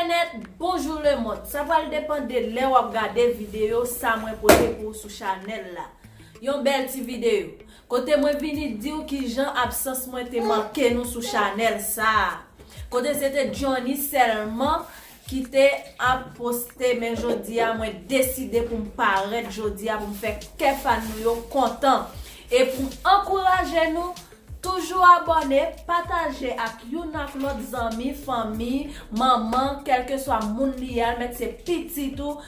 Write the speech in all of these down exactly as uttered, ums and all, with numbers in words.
Entènèt, bonjou lemonn. Sa pral depann de lè w ap gade videyo sa mwen pote pou ou sou chanèl la. Yon bèl ti videyo. Kote mwen vini di w kijan absans mwen te manke nou sou chanèl sa a. Kote se te Johnny sèlman ki te ap poste, men jodi a mwen deside pou m parèt jodi a pou m fè kè fan nou yo kontan. E pou m ankouraje nou, toujou abòne, pataje ak youn ak lòt zanmi, fanmi, manman, kèlkeswa moun li ye, al mèt se pitit ou,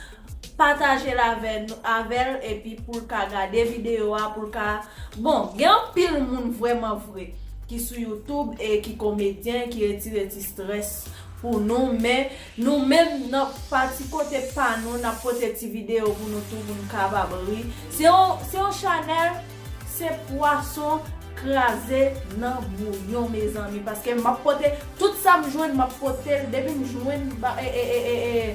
pataje l avè nou, avè l, epi pou l ka gade videyo a, pou l ka, bon, gen anpil moun vrèman vre ki sou YouTube e ki komedyen, ki retire ti strès pou nou, men nou menm nan pati kote pa nou, n ap pote ti videyo pou nou tou, pou nou kapab ri. Se yon, se yon chanèl, se pwason kraze nan bouyon, mezanmi, paske m ap pote tout sa m jwenn, m ap pote l, depi m jwenn ba- e, e, e, e, e,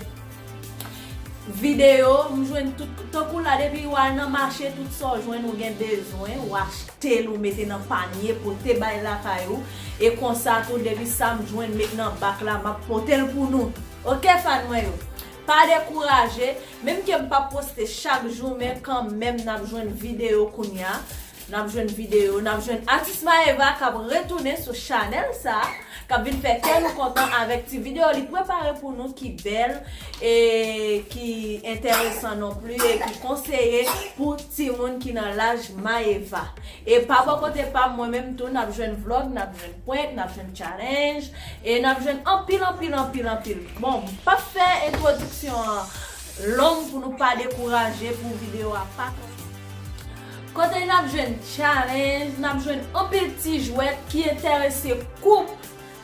videyo, m jwenn tout, tankou la, depi w al nan mache, tout sa w jwenn ou gen bezwen, ou achte l, ou mete nan panye, pote bay lakay ou, e konsa tou, depi sa m jwenn met nan bak la, m ap pote l pou nou. Oke, fan mwen yo? Pa dekouraje, menm ke m p ap poste chak jou, men kanmenm n ap jwenn videyo kounye a. N ap jwenn videyo, n ap jwenn atis Maëva k ap retounen sou chanèl sa, k ap vin fè kè nou kontan avèk ti videyo li prepare pou nou ki bèl e ki enteresan non pli e ki konseye pou timoun ki nan laj Maëva. E pa bò kote pa m, mwen menm tou, n ap jwenn vlòg, n ap jwenn prank, n ap jwenn challenge, e n ap jwenn anpil, anpil, anpil, anpil. Bon, m p ap fè entwodiksyon an long pou nou pa dekouraje pou videyo a pa twò. Kote n ap jwenn challenge, n ap jwenn anpil ti jwèt ki enterese koup,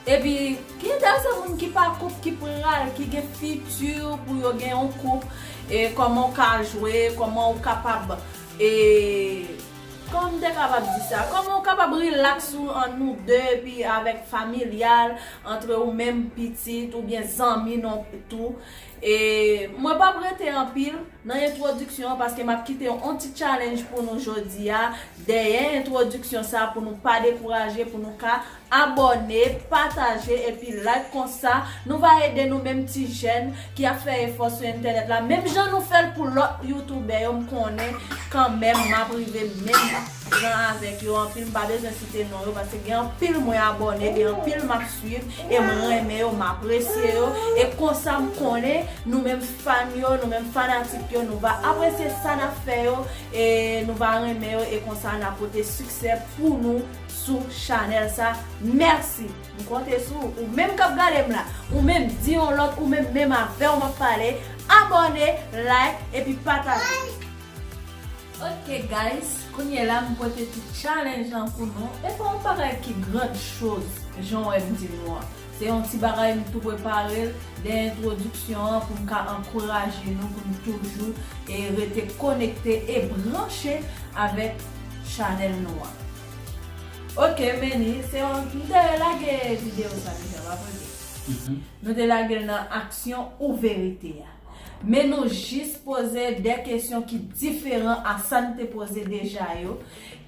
epi ki enterese moun ki pa koup, ki pral, ki gen fiti pou yo gen yon koup, e kòman w ka jwe, kòman w kapab, e kòman m te kapab di sa, kòman w kapab rilaks ou an nou de, epi avèk familyal, antre ou menm pitit, oubyen zanmi non tou. E mwen p ap rete anpil nan entwodiksyon an, paske m ap kite yon ti challenge pou nou jodi a, dèyè entwodiksyon sa, pou nou pa dekouraje, pou nou ka abòne, pataje, epi like, konsa nou va ede nou menm ti jèn ki ap fè efò sou entènèt la, menm jan nou fè l pou lòt youtubè yo, m konnen kanmenm m ap rive menm jan avèk yo anpil, m pa bezwen site non yo, paske gen anpil mwen abòne, gen anpil m ap swiv, e m renmen yo, m apresye yo, e konsa m konnen nou menm fan yo, nou menm fanatik yo, nou va apresye sa n ap fè yo, e nou va renmen yo, e konsa n ap pote siksè pou nou sou chanèl sa. Mèsi! M konte sou ou, ou menm k ap gade m la, ou menm di yon lòt, ou menm menm avè w m ap pale, abòne, like, epi pataje. Ok guys, kounye la m pote ti challenge lan pou nou. E pa yon bagay ki grand chose, jan w wè m di nou an. Se yon ti bagay m tou prepare l de entwodiksyon an pou m ka ankouraje nou pou n toujou e rete konekte e branche avèk chanèl nou an. Ok, Manny, se yon, m te lage videyo sa deja, pa vre? Mhm. Nou te lage l nan aksyon ou verite a. Men nou jis poze de kesyon ki diferan a sa n te poze deja yo.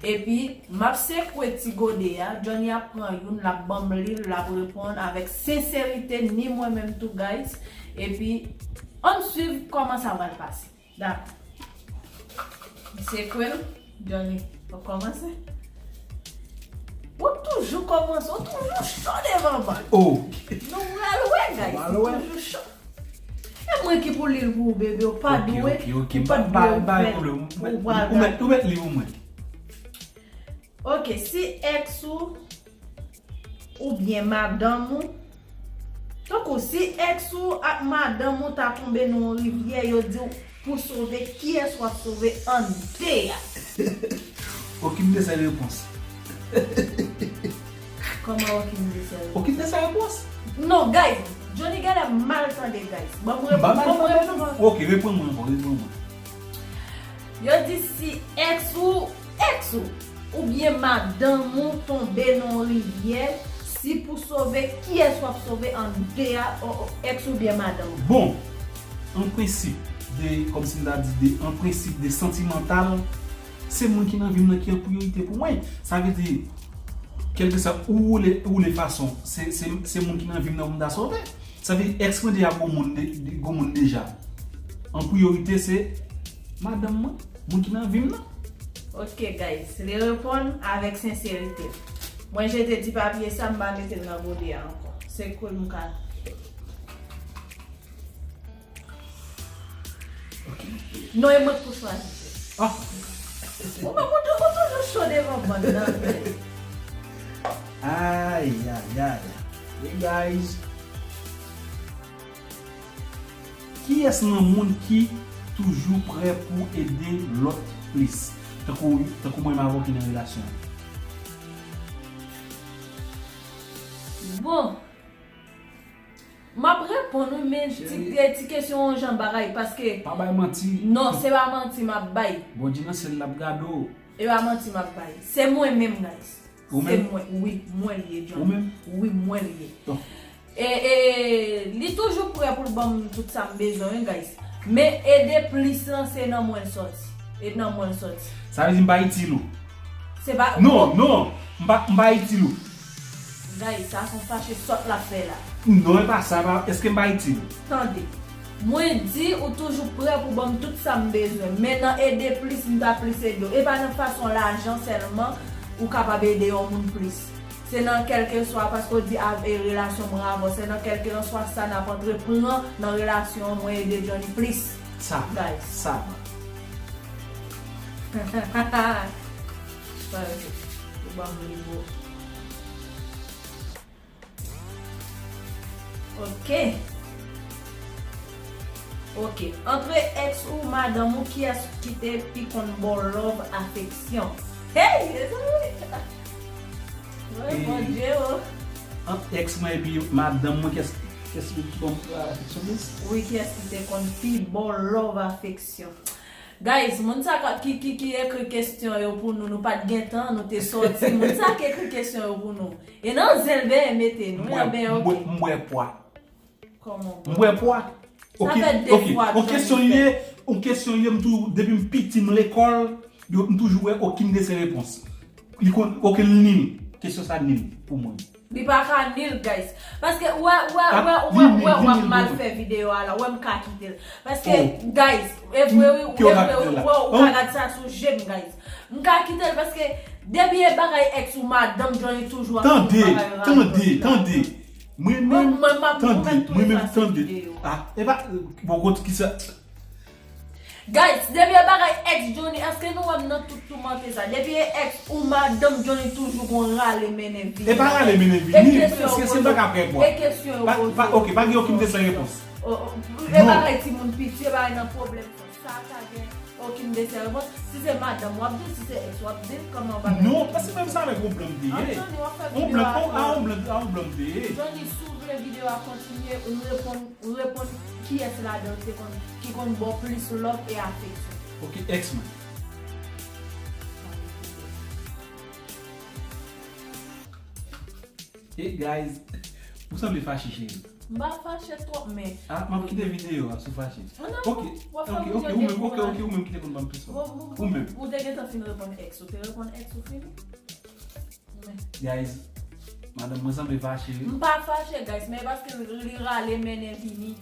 Epi, m ap sekwe ti gode a. Johnny ap pran youn, l ap ban m li, l ap reponn avèk senserite, ni mwen menm tou, guys. Epi, ann swiv kòman sa pral pase. Dakò. M sekwe l. Johnny, w ap kòmanse? Ou toujou kòmanse, ou toujou cho devan bal. Oh! Nou pral wè, guys. Pral wè. Ou toujou cho. E mwen ki pou li l pou ou, bebe, ou pa dwe, ok, ok, ok, ou pa dwe fè, ou pral fè. Ou mèt, ou mèt li pou mwen. Ok, si ex ou oubyen madanm ou, tankou si ex ou ak madanm ou ta tonbe nan yon rivyè, yo di w pou sove, kiyès w ap sove ann de a? Okin de sèl repons. Kòman okin de sèl repons? Okin de sèl repons? Non, guys, Johnny genlè mal tande, guys. Ban m reprann, ban m reprann. Ok, reprann mwen ankò, reprann mwen. Yo di si ex ou, ex ou, oubyen madanm ou tonbe nan yon rivyè, si pou sove, kiyès w ap sove ann de a, o, o, ex oubyen madanm ou? Bon, an prensip, de, kòmsi m ta di, de, an prensip de santimantal, se moun ki nan vi m nan ki an priyorite pou mwen. Sa vle di, kèlkeswa ou woule, ou woule fason, se, se, se moun ki nan vi m nan pou m ta sove. Sa vle di, ex mwen deja gwo moun, de, de, gwo moun deja. An priyorite, se madanm mwen, moun ki nan vi m nan. Ok, guys, li reponn avèk senserite. Mwen jete ti papye sa, m pa mete l nan gode a ankò. Se koul m ka. Non, e mwen k pou chwazi. Ah, Ou pa kontan, ou toujou cho devan bann nan. Ay, ay, ay. Hey, guys. Kiyès nan moun ki toujou prè pou ede lòt plis? Tankou, tankou mwen menm avè w ki nan relasyon. Bon. M ap reponn wi, men ti, ti kesyon an jan bagay, paske. Pa bay manti. Non, se pa manti m ap bay. Bondye nan syèl la ap gade w. E pa manti m ap bay. Se mwen menm, guys. Ou Se menm? Mwen, wi, mwen li ye, John. Ou menm? Wi, mwen li ye. Bon. E, e, li toujou prè pou l ban m tout sa m bezwen, wi, guys. Men ede plis lan, se nan mwen l sòti. E nan mwen l sòti. Sa vle di m pa itil ou? Se pa. Non, non, m pa, m pa itil ou. Guys, sa se yon fache sòt l ap fè la. Non, e pa sa, e pa, èske m pa itil ou? Tande. Mwen di ou toujou prè pou ban m tout sa m bezwen. Men nan ede plis, m ta plis ede w. E pa nan fason lajan sèlman ou kapab ede yon moun plis. Se nan kèlkeswa, paske w di a, e relasyon mwen avè w, se nan kèlkeswa sa n ap antreprann nan relasyon an, mwen ede Johnny plis. Sa, Guys. Sa. Sa yo di. Ou ban m li bo. Ok. Ok. Antre ex ou madanm ou, kiyès ki te pi konn ba w love, afeksyon? Hey, mezanmi! Woy, E- Bondye o. Ant ex mwen epi madanm mwen, kiyès, kiyès ki bon pou afeksyon plis? Wi, kiyès ki te konn pi ba w love, afeksyon? Guys, moun sa ki, ki, ki ekri kesyon yo pou nou, nou pa t gen tan, nou te sòti. Moun sa ki ekri kesyon yo pou nou. E nan zen l benyen mete nou, M bwè, ebyen, m bwè, ok. M bwè pwa. Kòman? M bwè pwa. Sa Ok, fè de ok. Fwa On John kesyon li ye, fè. On kesyon ye, m tou, depi m piti, m lekòl, yo, m toujou wè okenn de se repons. Li konn, okenn nil. Kesyon sa nil pou mwen. Li pa ka nil, guys. Paske, wè, wè, Ah, wè, wè, vini, wè, wè, vini, m mal vini. Fè videyo a la. Wè, m ka kite l. Paske, Oh. Guys, e vre wi, Ki e w ka vre kite wi, la? wè, ou Oh. ka gad sa sou je m, guys. M ka kite l paske, depi e bagay ex ou madanm Johnny toujou ap Tande, fè bagay tande, radote la. Tande. Mwen Mwen, menm, mwen, m ap, mwen tande, mèt tou mwen menm, efase tande. Videyo. Ah, e pa, bon, kot ki sa? Guys, depi e bagay ex Johnny, èske nou wè m nan tout toumante sa? Depi e ex ou madanm Johnny toujou gon rale mennen vini. E pa rale mennen E vini, kesyon se, yo se m pa poze. ka prè pwa. E kesyon yo Pa, poze. Pa, ok, pa gen okenn de se repons. O, o, e Non. Bagay timoun piti, e bagay nan pwoblèm sa. Sa ka gen okenn de se repons. Si se madanm w ap di, si se ex w ap di, kòman bagay? Non, paske menm sa avèk yon blan m te ye. Anthony, w ap fè Yon videyo blan, a oh, ah, twò. Yon blan, ah, yon blan m te ye. Johnny, si w vle videyo a kontinye, reponn, reponn kiyès ladan l te konn, ki konn ba w plis love e afeksyon. Ok, ex mwen. Hey guys, ou sanble fache, cheri. M pa fache twòp, men. Ah, m ap kite videyo a si w fache. An, an, Ok, w ap fè ok, videyo ok, ou menm, ok, dekouraje. Ok, ou menm ki te konn ban m plis. Bon, bon, Ou menm. Ou te gentan fin reponn ex, ou te reponn ex, ou fini? Men. Guys, madanm mwen sanble fache, wi. M pa fache, guys, men paske li rale mennen vini.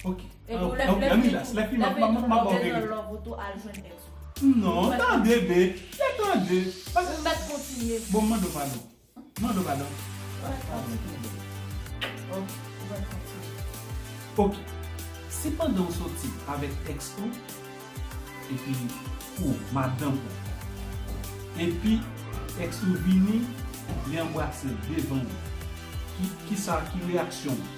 Ok. E Ah, pou ok, lè, ok, lè ann fini, relax. Lè fini, lè m, fini m, tou, m ap lòt ba w bezwen vérité. Love ou tou al jwenn ex ou. Non, tande, be. Lè tande. Ou mèt kontinye. Bon, m mande w padon. M mande w padon. Ou mèt kontinye. Ok, ou mèt kontinye. Ok. Si pandan w soti avèk ex ou, epi ou, madanm ou, epi ex ou vini, li anbrase l devan ou, ki, ki sa, ki reyaksyon ou?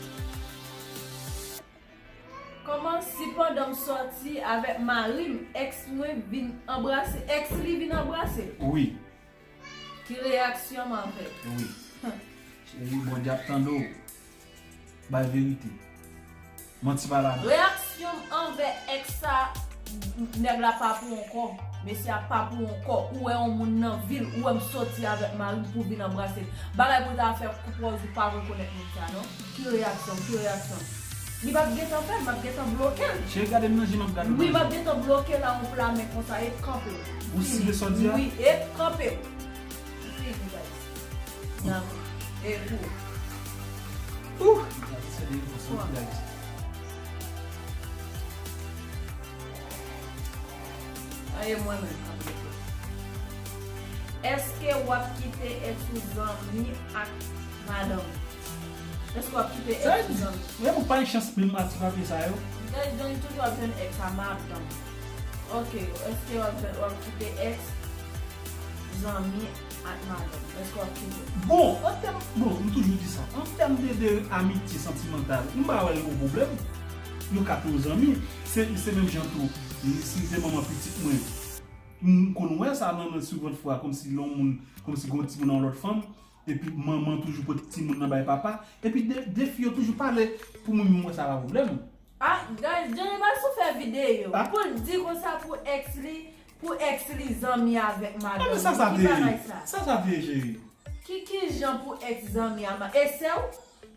Kòman si pandan m sòti avèk mari m, ex mwen vin anbrase, ex li vin anbrase l? Wi. Ki reyaksyon m ap fè? Wi. Cheri, Bondye ap tande w. Bay verite. Manti pa ladan. Reyaksyon m anvè ex sa, nèg la pa pou ankò. Mesye a pa pou ankò. Ou wè yon moun nan vi l, ou wè m sòti avèk mari m pou vin anbrase l. Bagay pou ta fè kou pòz ou pa rekonèt moun sa non. Ki reyaksyon m? Ki reyaksyon m? Li p ap gentan fè l, m ap gentan bloke l. Cheri, gade m nan je, m ap gade w Wi, nan m ap je. Gentan bloke l a yon pla men konsa, e kanpe w. Ou sible sa w di a? Wi, e kanpe w. Fini, guys. Nan, e kou. Ouh! Gade se de yo. Guys. Aye mwen menm k ap reponn. Èske w ap kite ex ou zanmi ak madanm? Èske w ap kite ex ou zanmi? Mwen, mwen pa gen chans menm ak ti papye sa yo. Guys, Johnny toujou ap jwenn ex a madanm. Ok, èske w ap, w ap kite ex zanmi ak madanm? Èske w ap kite? Bon, an tèm, bon, m toujou di sa. An tèm de, de amitye santimantal, m pa wè l gon pwoblèm. Nou ka tou zanmi. Se, se menm jan tou. Si se manman pitit mwen, m konn wè sa nan, nan souvant fwa, kòmsi lè yon moun, kòmsi gon timoun nan yon lòt fanm, epi manman toujou pote timoun nan bay papa, epi de, de fi yo toujou pale, pou mwen menm wè sa pa pwoblèm. Ah, guys, Johnny pa sou fè videyo. Ah. Pou l di konsa pou ex li, pou ex li zanmi avèk madanm. Ah, men sa, sa te ye. Ki bagay sa? Sa, sa te ye, cheri. Ki, ki jan pou ex zanmi a ma-, e sè w?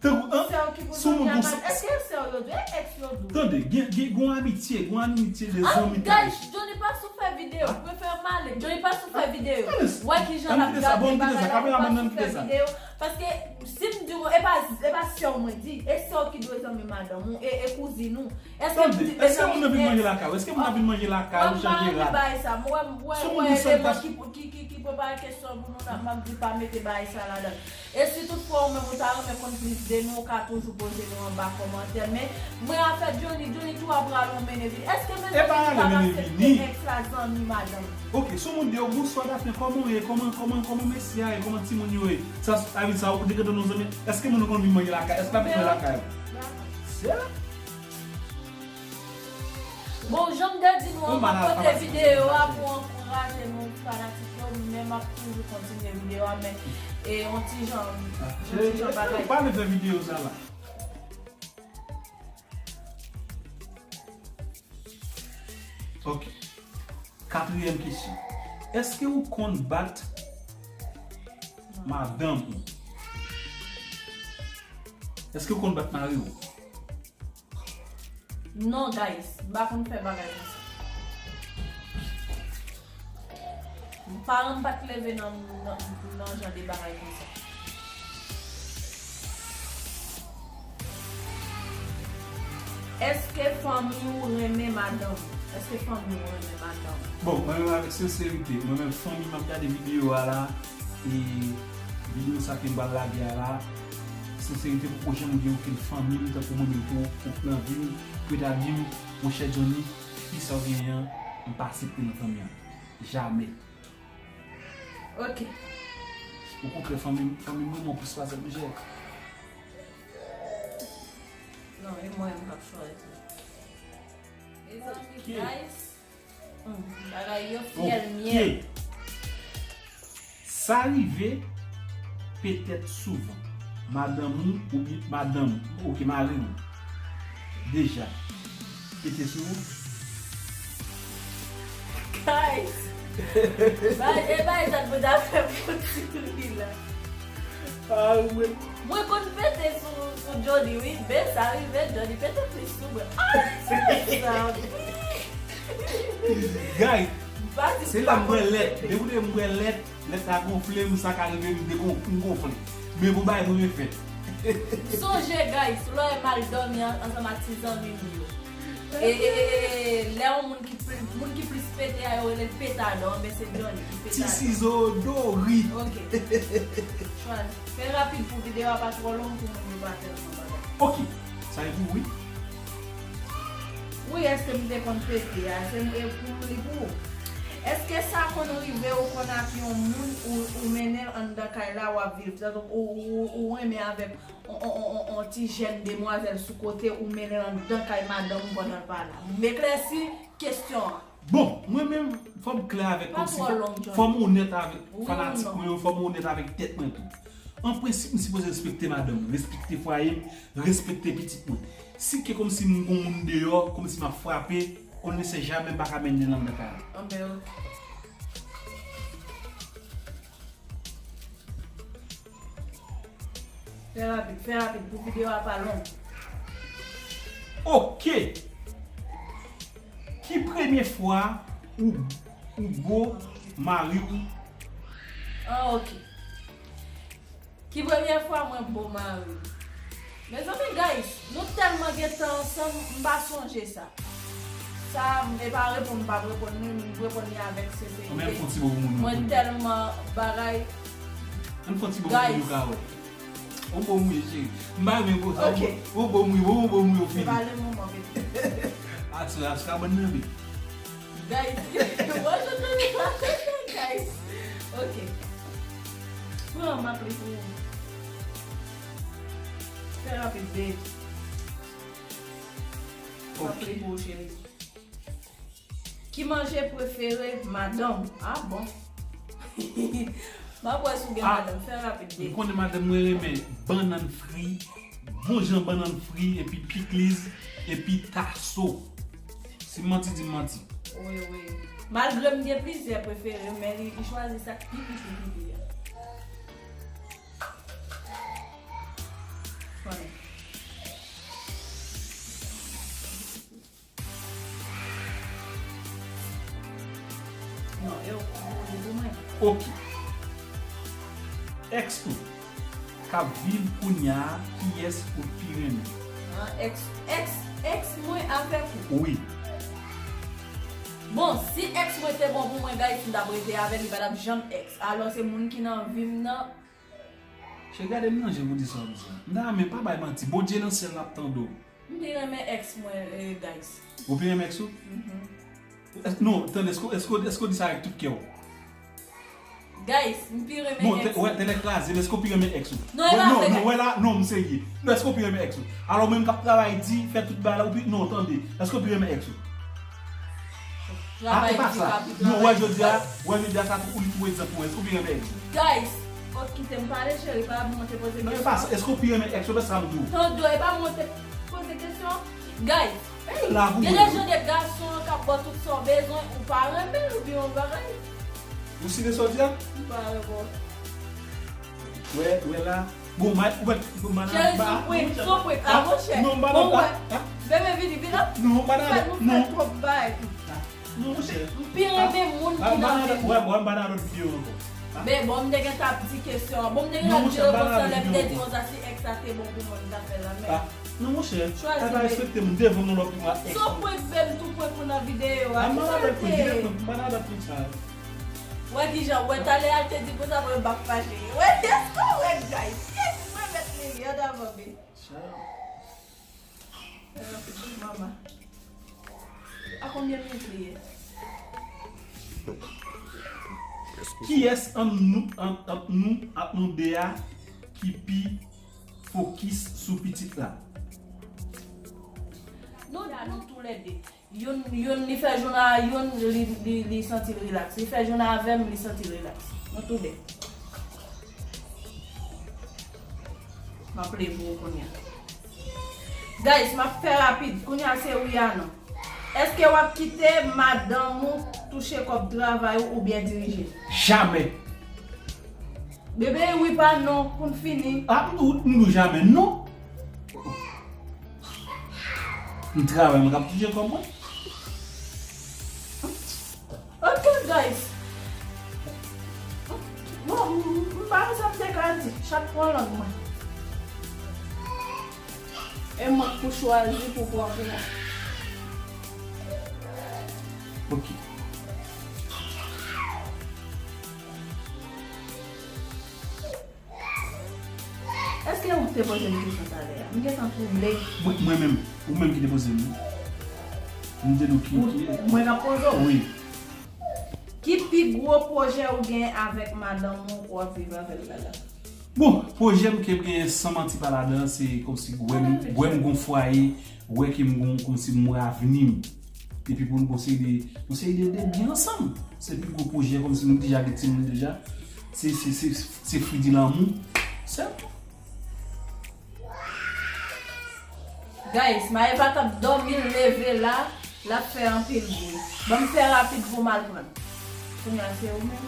Tankou, an? Sè w ki pou zanmi a madanm? Èske sè w yo dwe? Ex yo dwe? Tande, gen, gen, gon amitye, gon amitye de zanmi. Guys, Johnny pa sou fè videyo. Prefere m ale. Johnny pa sou fè videyo. Wè ki jan l ap gade bagay la, ou pa sou fè videyo. Paske si m di w, e pa, e pa sè w mwen di, e sè w ki dwe zanmi madanm ou, e, e kouzin ou. Èske m di, èske moun nan vin manje lakay ou? Èske moun nan vin manje lakay ou, chanje rad? Mwen pa renmen bagay sa. Mwen, mwen, mwen, e mwen ki, ki, ki, ki prepare kesyon pou nou, m ap di pa mete bagay sa ladan. E si toutfwa ou menm ou ta renmen konn plis de nou, ou ka toujou poze nou anba kòmantè. Men, mwen afè Johnny, Johnny tou ap rale yon mennen vini. Èske mennen vini pa aksepte ex la zanmi madanm? Ok, si yon moun di yo, "Bonswa Daphné, kòman w ye? Kòman, kòman, kòman mesye a ye? Kòman timoun yo ye?" Sa, sa vin sa, ou deklare nou zanmi. Èske moun nan konn vin manje lakay? Èske l ap vin manje lakay ou? Sè? Bon, jan m te di nou an, m ap pote videyo a pou ankouraje nou fanatik yo, men m ap toujou kontinye videyo a, men, e, yon ti jan, yon ti jan bagay. Pa vle fè videyo sa la. Ok. Katriyèm kesyon. Èske ou konn bat madanm ou? Èske ou konn bat mari w? Non, guys, m pa konn fè bagay konsa. Paran m pa t leve nan, nan, nan jan de bagay konsa. Èske fanmi w renmen madanm ou? Èske fanmi w renmen madanm ou? Bon, mwen menm avèk senserite, mwen menm fanmi m ap gade videyo a la, e videyo sa ke m pral lage a la, senserite poko janm gen okenn fanmi m tankou mwen menm tou, ou nan vi m, pou yo ta di m, monchè Johnny, fi sa w genyen an, m pa aksepte nan fanmi an. Jamè. Ok. Okontrè, fanmi m, fanmi m renmen w plis pase monchè. Non, e mwen m p ap chwazi. Mezanmi, guys. Hmm, bagay yo fyèl myèl. Sa rive petèt souvan. Madanm ou oubyen madanm ou, ok, mari w deja pete sou ou? Guys! Ba, e ba e sa pou ta fè pou ti ri la. Ah, mwen. Mwen konn pete sou, sou Johnny, wi. Ben, sa rive, Johnny pete plis sou mwen. Ah, se sa. Guys, se la m pran lèt. Depi m pran lèt, lèt la gonfle m, sa ka rive m degon-, m gonfle. Men pou bagay pou m fè. Sonje, guys, lè w mal dòmi an-, ansanm ak ti zanmi m yo. E, e, e, e, lè yon moun ki pli, moun ki plis pete a, yo rele l petadò, men se Johnny ki petadò. Ti sizo dori. Ok. Chwazi. Fè rapid pou videyo a pa twò long pou moun yo pa tèlman bagay. Ok. Sa e pou ou, wi. Wi, èske m te konn pete a? Se m, e pou m li pou ou. Èske sa konn rive ou konn ak yon moun ou, ou mennen l anndan kay la, w ap viv, tankou ou, ou, ou renmen avèk on, on, on, on, on ti jèn demwazèl sou kote, ou mennen l anndan kay madanm ou pandan l pa la? M eklèsi kesyon an. Bon, mwen menm, fò m klè avèk, kòmsi fò, fò m onèt avèk fanatik mwen yo, fò m onèt avèk tèt mwen tou. An prensip, m sipoze respekte madanm mwen, respekte fwaye m, respekte pitit mwen. Si ke kòmsi m gon moun deyò, kòmsi m ap frape, on ne sait jamais, m pa ka mennen l anndan kay la. Anben, ok. Fè rapid, fè rapid pou videyo a pa long. Ok. Ki premye fwa ou, ou bo mari w? Ah, ok. Ki premye fwa mwen bo mari m? Mezanmi, guys, nou tèlman gentan ansanm, m pa sonje sa. Sa, m e pa reponn, m p ap reponn li, m reponn li avèk senserite. Mwen tèlman bagay. Ann fè yon ti bon moun yo ka wè. Yon bon moun, cheri. M pa renmen konsa. Ok. Yon bon moun, yon bon moun yo fini. Se pa le moman, baby. Atè, atè, kabann nan, baby. Guys, mwen, je te regarde, guys. Ok. Pran, m ap li pou ou. Fè rapid, baby. M ap li pou ou, cheri. Ki manje prefere madanm ou? Ah bon. M ap wè si w gen madanm. Fè rapid, baby. M konnen madanm mwen renmen bannann fri, bon jan bannann fri, epi pikliz, epi taso. Si m manti, di m manti. Wi, wi. Malgre m gen plizyè prefere, men li, li chwazi sa k pi, pi, pi, pi, pi a. Konnen. Non, yo, yo di pou mwen. Ok. Èks ou k ap viv kounye a, kiyès ou t pi renmen? Ah, èks, èks, èks mwen avèk ou? Wi. Bon, si èks mwen te bon pou mwen, guys, m t ap rete avè l, li pa t ap janm èks. Alò, se moun ki nan vi m nan. Cheri, gade m nan je pou di sa w di a. M ta renmen, pa bay manti. Bondye nan syèl la ap tande w. M pi renmen èks mwen, eh, guys. Ou pi renmen èks ou? Mhm. Èske, non, tande, èske, èske, èske w di sa avèk tout kè w? Guys, m pi renmen èks mwen. Bon, tèlè kraze, men èske w pi renmen èks ou? Non, e pa vre, guys. Non, wè la, non, m serye. Non, èske w pi renmen èks ou? Alò, mwen menm k ap travay di, fè tout bagay la, ou pi, non, tande, èske w pi renmen èks ou? Ah, e pa sa. Non, wè, jodi a, wè, jodi a, sa tou, ou li tou egzanp pou èks ou pi renmen èks ou? Guys, ok, kite m pale, cheri, pa mwen te poze kesyon. Non, e pa sa. Èske w pi renmen èks ou, men sa m di w? Tande, e pa mwen te poze kesyon. Guys, gen de jan de gason k ap ba w tout sa w bezwen, ou pa renmen l, oubyen yon bagay. Ou site sa w di a? M pa renmen w. Wè, wè la. Bon, ma, ou wè, bon, madam, cheri, ba, son prank, son prank. Ah, monchè. Non, madam, ba, ah. Bebe, vini, vini la. Non, madam, fè nou fè twòp bay. Ah, non, monchè. M pi renmen moun ki nan vi m. Wè, wè, m pa nan lòt videyo ankò. Ah. Men bon, m te gen t ap di kesyon an. Bon, m te gen t ap di reponsan lè m te di konsa si èks la te bon pou mwen, m t ap fè l la, men. Ah, non, monchè. Chwazi, pa respekte m devan yon lòt moun ak èks. Son prank, bebe, m tou prank ou nan videyo a. Ah, m pa nan lòt prank, m pa nan lòt prank sa. Wè kijan, wè talè a l te di konsa, mwen m ap fache. Wè, èske w wè, guys? Yes, mwen mèt li, ann avan, be. Mama. A konbyen minit li ye? Kiyès ant nou, ant, ant nou, ant nou de a ki pi fokis sou pitit la? Nou, nou toulède. Youn, youn li fè jounen a youn, li, li, li santi l rilaks. Li fè jounen avè m, li santi l rilaks. Nou tou de. M ap leve w kounye a. Guys, m ap fè rapid. Kounye a se wi a non. Èske w ap kite madanm ou touche kòb travay ou oubyen dirije? Jamè. Bebe, wi pa non, pou n fini. Ah, m di w jamè non. M travay, mwen k ap touche kòb mwen. Ok, guys. Bon, m, m pa wè sa m te ka di. Chat pran lang mwen. E mwen k pou chwazi pou pran pou mwen. Ok. Èske ou te poze m kesyon talè a? M gentan twouble. Mwen, mwen menm, ou menm ki te poze m li. M te di w ki, ki. Mwen k ap poze w? Wi. Ki pi gwo pwojè ou gen avèk madanm ou w ap viv avè l la la? Bon, pwojè m ke m genyen san manti pa ladan, se kòmsi wè m, wè m gon fwaye, wè ke m gon, kòmsi m wè avni m. Epi pou n gon seri de, gon seri de, de byen ansanm. Se pi gwo pwojè, kòmsi nou deja gen timoun deja. Se, se, se, se fwi di lanmou. Sèl. Guys, Maëva t ap dòmi, l leve la, l ap fè anpil bri. Ban m fè rapid pou m al pran l. Kounye a se ou menm.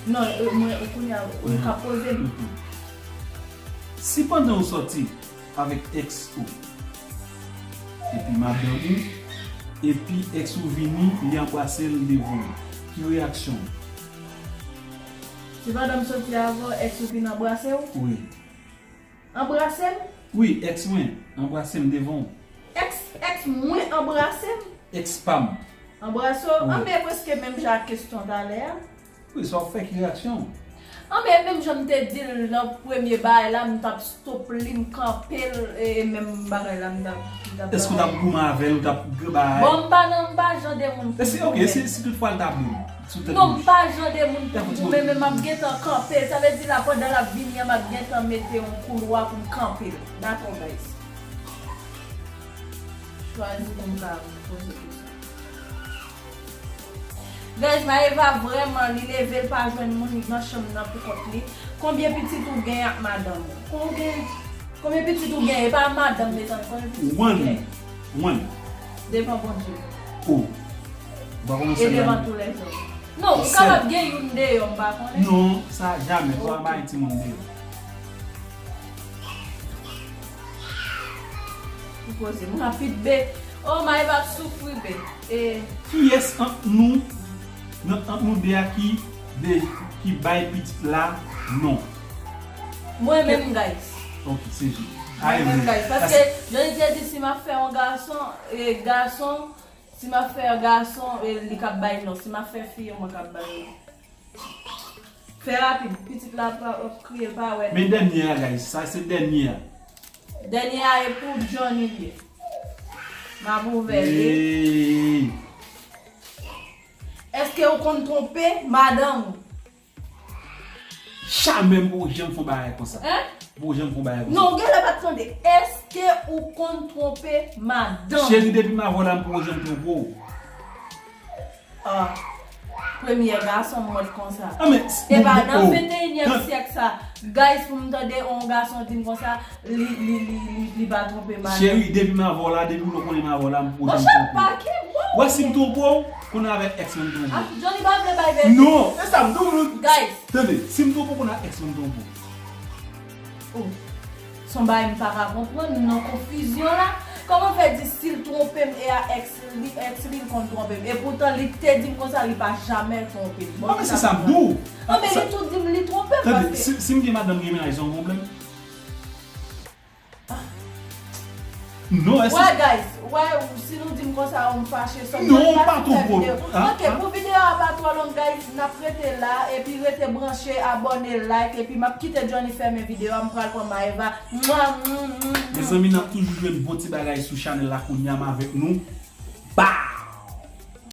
Non, e, mwen, kounye a, ou ka poze m. Si pandan ou sòti avèk èks ou, epi madanm ou, epi èks ou vini, li anbrase l devan ou, ki reyaksyon w? Si pandan m sòti avè w, èks ou vin anbrase w? Wi. Anbrase m? Wi, ex mwen anbrase m devan w. Ex, ex mwen anbrase m? Ex pa m. Anbrase w? Wi. Anben, prèske menm jan ak kesyon talè a. Wi, sa w fè ki reaksyon w? Anben, menm jan m te di l nan premye bagay la, m t ap stop li, m kanpe l, e menm bagay la, m t ap, m t ap Èske w t ap goumen avè l, ou t ap gen bagay? Bon, m pa nan, m pa jan de moun pou m goumen. Si, ok, si, si toutfwa l t ap goumen sou tèt mouche. Non, m pa jan de moun pou m goumen, men m ap gentan kanpe l. Sa vle di la, pandan l ap vini an, m ap gentan mete yon koulwa pou m kanpe l. Dakò, guys. Chwazi pou m ka poze kesyon. Guys, Maëva vrèman, li leve, l pa jwenn moun, li nan chanm nan pou kont li. Konbyen pitit ou gen ak madanm ou? Kon ou gen, konbyen pitit ou gen? E pa madanm, mezanmi, konbyen pitit ou gen? One. One. Devan Bondye. Oh. Ou pa konnen sèl la. E devan tou lèzòm. Non, ou kapab gen youn deyò, m pa konnen. Non, sa jamè. Ou pa bay timoun deyò. Ou poze m rapid, be. Oh, Maëva ap soufri, be. E kiyès ant nou, nan, ant nou de a ki, de, ki bay pitit la non? Mwen menm, guys. Ok, se jis. Mwen menm, guys. Paske Johnny te di si m ap fè yon gason, e gason, si m ap fè yon gason, e li k ap bay non. Si m ap fè fi, e mwen k ap bay non. Fè rapid, pitit la pa, ap kriye, l pa wè. Men dènye a, guys, sa se dènye a. Dènye a e pou Johnny li ye. M ap ouvè li. Hey. Èske ou konn twonpe madanm ou? Jamè m poko janm fè yon bagay konsa. Hein? M poko janm fè yon bagay konsa. Non, ou genlè pa t tande. Èske ou konn twonpe madanm? Cheri, depi m avè w la, m poko janm twonpe w. Ah, premye gason m wè l konsa. Ah, men, s-, epa bon, nan oh, venteyinyèm syèk sa, guys, pou m tande yon gason di m konsa, li, li, li, li, li pa twonpe madanm. Cheri, depi m avè w la, depi m konnen m avè w la, m poko janm twonpe w. Monchè, pa gen, wè, si m twonpe w, konnen avèk ex mwen m twonpe w. Ah, Johnny pa vle bay verite. Non, e sa m di w. Guys. Tande, si m twonpe w, konnen avèk ex mwen m twonpe w. Oh. Se yon bagay m pa ka konprann nan konfizyon la. Kòman fè di si l twonpe m e a ex li, ex li, l konn twonpe m? Epoutan li te di m konsa, li pa jamè twonpe m. Bon, ah, men se sa m di w. Ah, men li tou di m li twonpe m. Tande, paske si, si m gen madanm, m gen mennaj, se yon pwoblèm? Ah. Non, èske... Wè, guys, wè, si nou di m konsa, ou m fache, sòm. Non, pa twonpe w. Ah, ok, ah, pou videyo a pa twò long, guys, n ap rete la, epi rete branche, abòne, like, epi m ap kite Johnny fèmen videyo a, m pral pran Maëva. Mwa, mwa, mwa, mwa. Mezanmi, n ap toujou jwenn bon ti bagay sou chanèl la kounye a, m avèk nou. Ba!